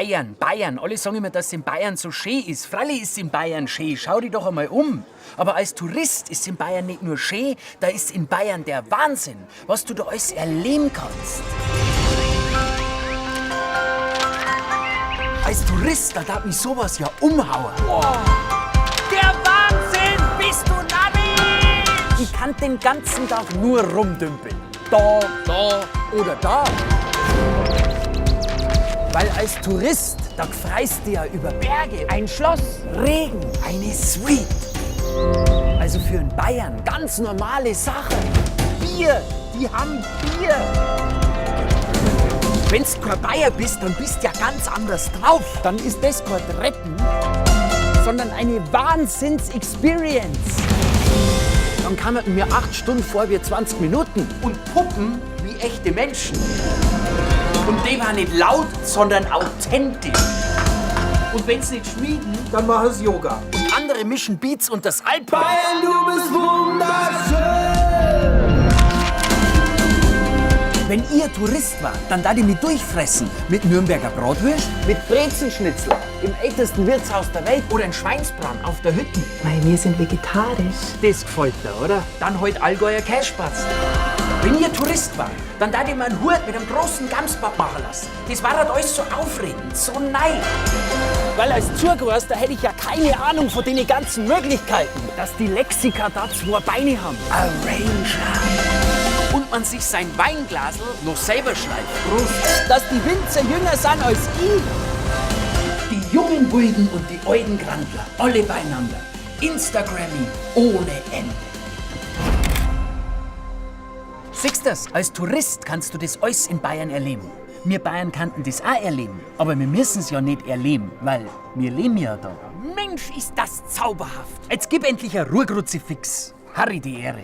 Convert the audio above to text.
Bayern, Bayern. Alle sagen immer, dass es in Bayern so schön ist. Freilich ist es in Bayern schön. Schau dich doch einmal um. Aber als Tourist ist in Bayern nicht nur schön, da ist in Bayern der Wahnsinn, was du da alles erleben kannst. Als Tourist, da darf mich sowas ja umhauen. Der Wahnsinn! Bist du narrisch? Ich kann den ganzen Tag nur rumdümpeln. Da, da oder da. Weil als Tourist, da freust du ja über Berge, ein Schloss, Regen, eine Suite. Also für einen Bayern ganz normale Sache. Bier, die haben Bier. Wenn's kein Bayer bist, dann bist ja ganz anders drauf. Dann ist das kein Treppen, sondern eine Wahnsinns-Experience. Dann kamen mir 8 Stunden vor wie 20 Minuten und Puppen wie echte Menschen. Und die war nicht laut, sondern authentisch. Und wenn's nicht schmieden, Dann mach es Yoga. Und andere mischen Beats und das Alphorn. Bayern, du bist wunderschön. Wenn ihr Tourist wart, dann da die mich durchfressen. Mit Nürnberger Bratwürst, mit Brezenschnitzel, im ältesten Wirtshaus der Welt oder ein Schweinsbraten auf der Hütte. Weil wir sind vegetarisch. Das gefällt dir, oder? Dann halt Allgäuer Kässpatzn. Wenn ihr Tourist wart, dann da ich mir einen Hut mit einem großen Gamsbart machen lassen. Das war halt alles so aufregend, so nei. Weil als Zurgroster hätte ich ja keine Ahnung von den ganzen Möglichkeiten, dass die Lexika da zwei Beine haben. Arranger. Und man sich sein Weinglasl noch selber schleift. Prost. Dass die Winzer jünger sind als ich. Die jungen Wilden und die alten Grantler, alle beieinander. Instagramming ohne Ende. Siehst das, als Tourist kannst du das alles in Bayern erleben. Wir Bayern kannten das auch erleben, aber wir müssen's ja nicht erleben, weil wir leben ja da. Mensch, ist das zauberhaft! Jetzt gib endlich ein Ruhekruzifix. Harry die Ehre.